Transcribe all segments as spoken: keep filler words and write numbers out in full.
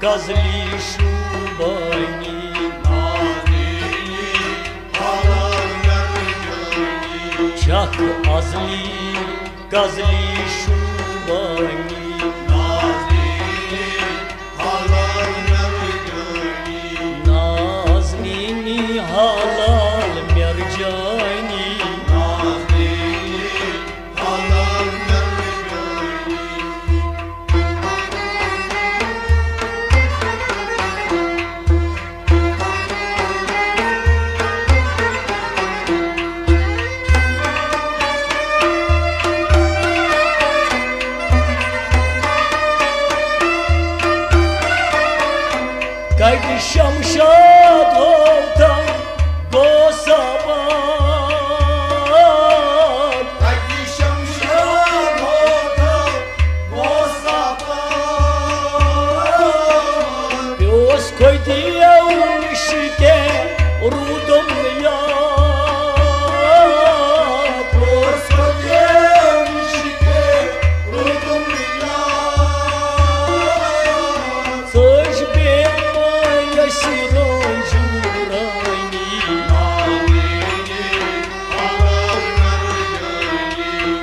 کزلی شوٗبٲنی، چھکھ ازلی کزلی شوٗبٲنی، نازنینی حلال مرجانی۔ کتہِ شمشاد ہوتم گوس آباد۔ کتہِ شمشاد ہوتم گوس آباد۔ پیوس خۄدیو نِش تہِ روٗدُم نہٕ یاد۔ پیوس خۄدیو نِش تہِ روٗدُم نہٕ یاد۔ ژٔج بیمٲرۍ اَسہِ رٲنٛجوٗ رٲنی۔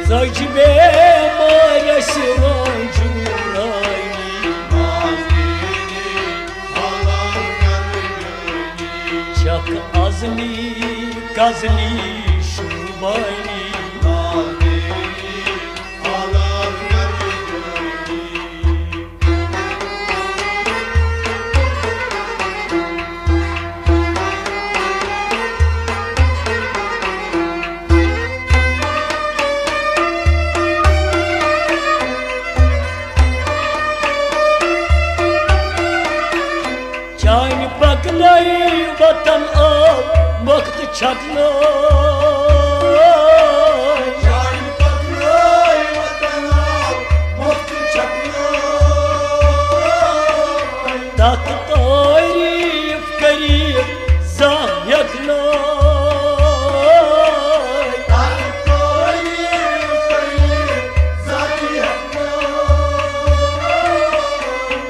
ژٔج بیمٲرۍ اَسہِ رٲنٛجوٗ رٲنی۔ چھکھ ازلی کزلی شوٗبٲنی۔ چانہِ پکنٲے وطن آو مۄکھ تہٕ چھکنٲے۔ چانہِ پکنٲے وطن آو مۄکھ تہٕ چھکنٲے۔ تتھ تعریف کٔرِتھ زانٛہہ ہیٚکہِ نہٕ۔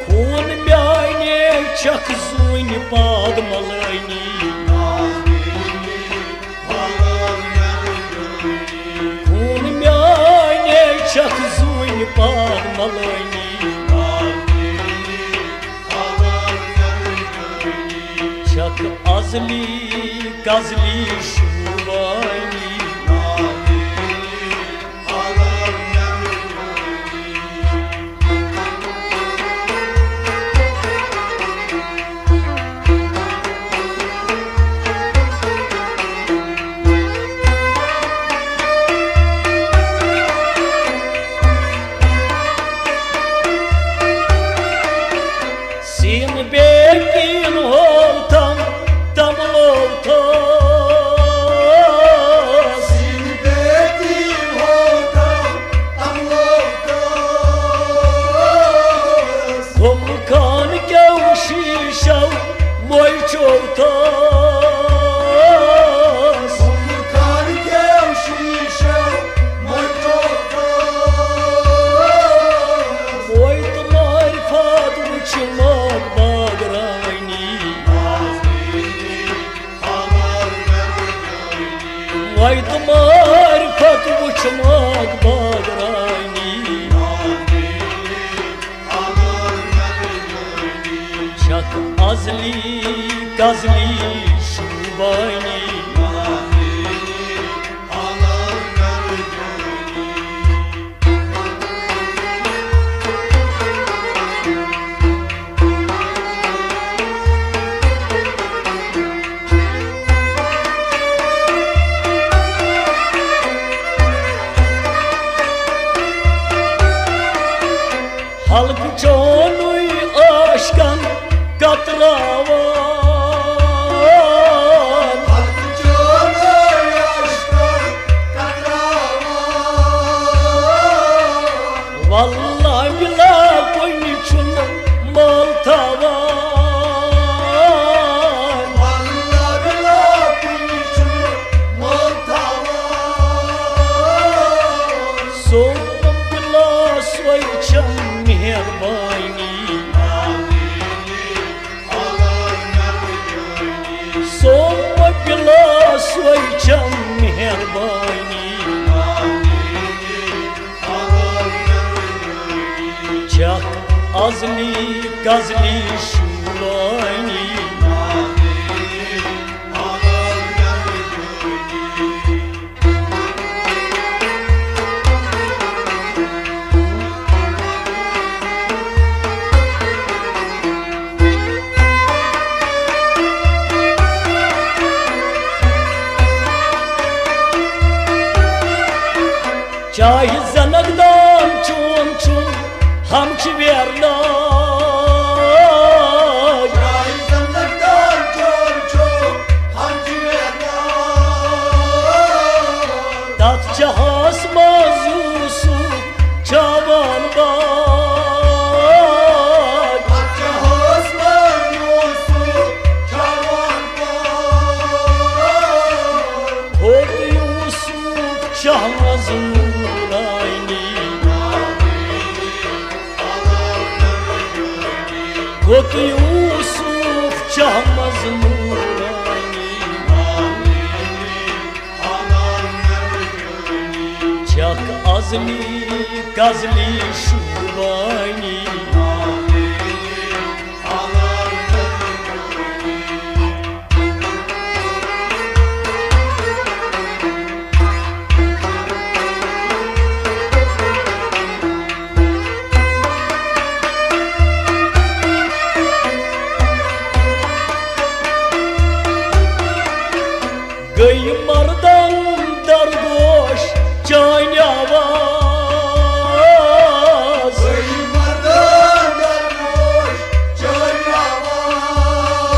خوٗن میانہِ چھکھ زوٗنہِ پاد ملٲنی۔ خوٗن میانہِ چھکھ زوٗنہِ پاد ملٲنی۔ چھکھ ازلی کزلی شوٗبٲنی۔ سین بیکین ہوتم تملو تھو۔ سین بیکین ہوتم تملو تھو۔ گُل خان کیو شیشو مویچو تھو۔ گُل خان کیو شیشو مویچو تھو۔ مویت معرفت وچھ ماگ باگ رانی۔ مویت معرفت وچھ ماگ باگ رانی۔ چھکھ ازلی کزلی شوٗبٲنی۔ حلقہٕ چونُے عاشقن کتراوان۔ حلقہٕ چونُے عاشقن کتراوان۔ واللہ بلا کُنہِ چھُنہٕ مال تھاوان۔ واللہ بلا کُنہِ چھُنہٕ مال تھاوان۔ سوم بلا سۄے چھم مہربانی۔ ازلی کزلی شوبانی۔ چاہے زنک دان چون چھُ، ہم چھِ ویرناے۔ چاہے زنک دان چون چھُ، ہم چھِ ویرناے۔ تتھ چاہس منٛز یوسف چاوان باج۔ تتھ چاہس منٛز یوسف چاوان باج۔ کھوٚت یوسف چاہہ منٛز نورانی۔ کھوٚت یوسف چاہہ منٛز نورانی۔ چھکھ ازلی کزلی شوبانی۔ گٔے مردن درگوش چانہِ آواز۔ گٔے مردن درگوش چانہِ آواز۔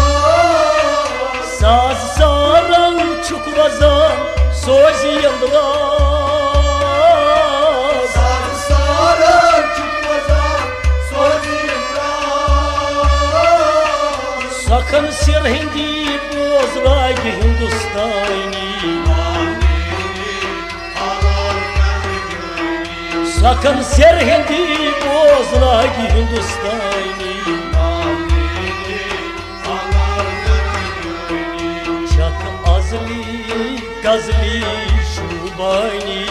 ساز سارنگ چھُکھ وزان سوزِ اندراز۔ ساز سارنگ چھُکھ وزان سوزِ اندراز۔ سخن سِر ہندی بوز راگہِ ہندوستانی۔ سخن سِر ہندی بوز راگہِ ہندوستانی۔ چھکھ ازلی کزلی شوبانی۔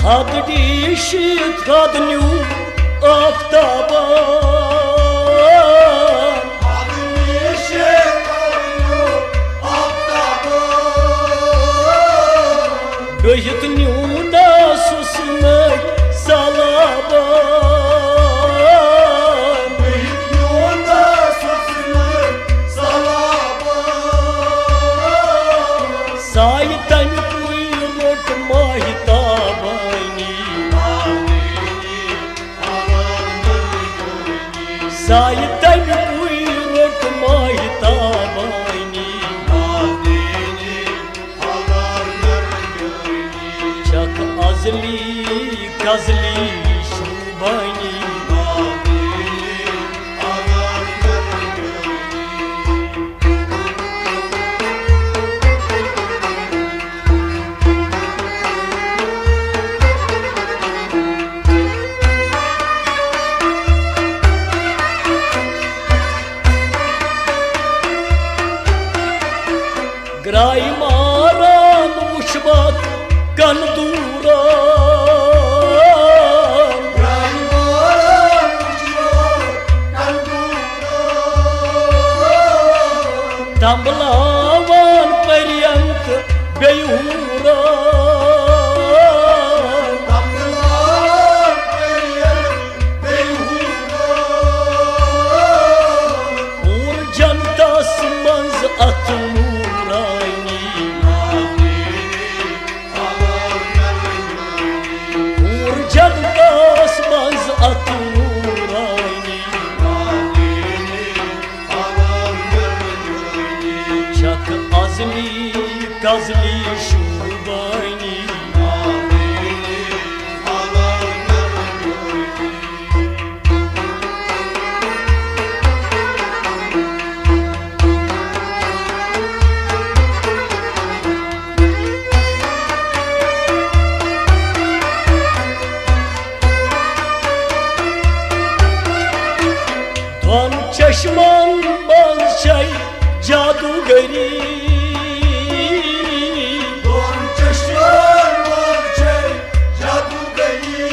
حد ڈیشت حد نیو آفتابان۔ ڈوہِتھ نیونس حسنک سلابان۔ سایہِ تمہِ پُے روٚٹ ماہتابانی۔ سایہِ تمہِ پُے روٚٹ ماہتابانی۔ چھکھ ازلی کزلی شوبانی۔ گراے ماران وُچھ وتھ کن دوران۔ تمبلاوان پرین تہٕ بیٚیہِ حوران۔ پوٗرٕ جنتس منٛز اتھ نورانی۔ پوٗرٕ جنتس منٛز اتھ نورانی۔ چھکھ ازلی کزلی شوٗ کٔری۔ دۄن چشمن منٛز چھے جادوگری۔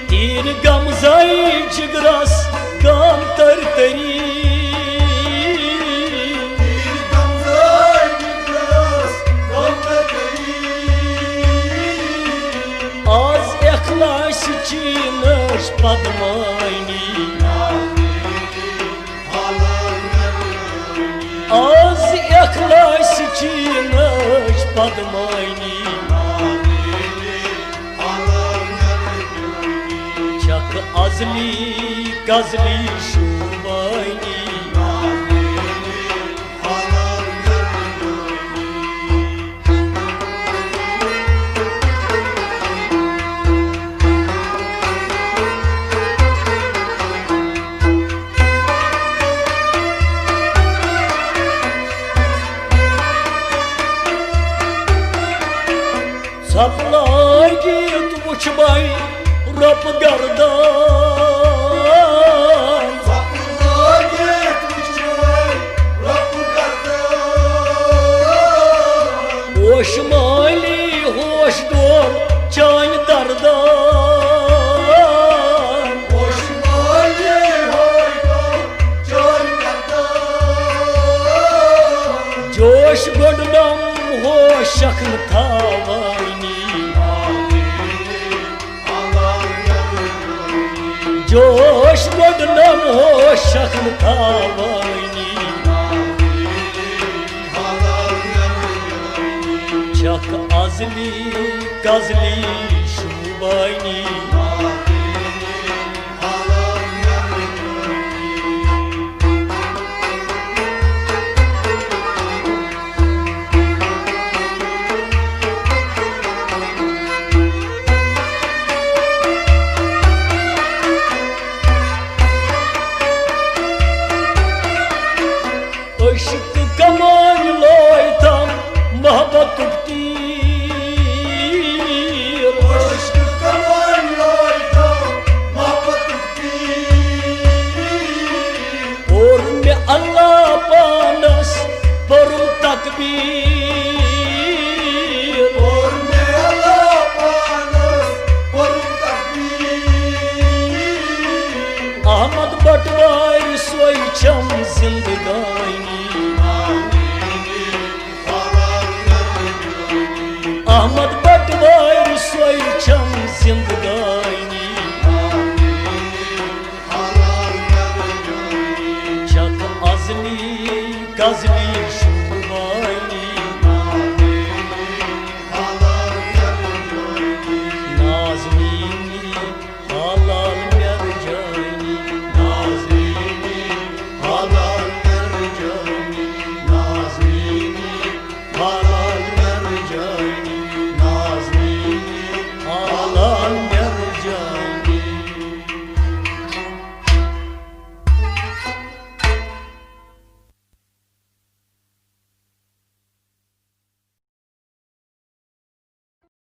تیٖر گمزے جگرس غم تر تری۔ تیٖر گمزے جگرس غم تر تری۔ آز اخلاص چینش پدمانی۔ آز اخلاص چینش پدمانی۔ چھکھ ازلی کزلی شوبانی۔ ژھۄپہٕ لٲگِتھ وُچھبے رۄپہٕ گردان۔ ژھۄپہٕ لٲگِتھ وُچھبے رۄپہٕ گردان۔ ہوش مٲلی ہوش ڈول چانہِ دردان۔ ہوش مٲلی ہوش ڈول چانہِ دردان۔ جوش گۄڈٕنم ہوش شکھ نہٕ تھاوانی۔ جوش گۄڈٕنم ہوش شکھ نہٕ تھاوانی۔ چھکھ ازلی کزلی شوبانی۔ عشق کمانہِ لٲے تم محبتُک تیٖر۔ عشق کمانہِ لٲے تم محبتُک تیٖر۔ کوٚر مےٚ اللہ پانس پوٚرُم تقدیٖر۔ کوٚر مےٚ اللہ پانس پوٚرُم تقدیٖر۔ احمد بٹوارِ سۄے چھم زندگانی۔ احمد بٹوارِ سۄے چھم زندگانی۔ چھکھ ازلی کزلی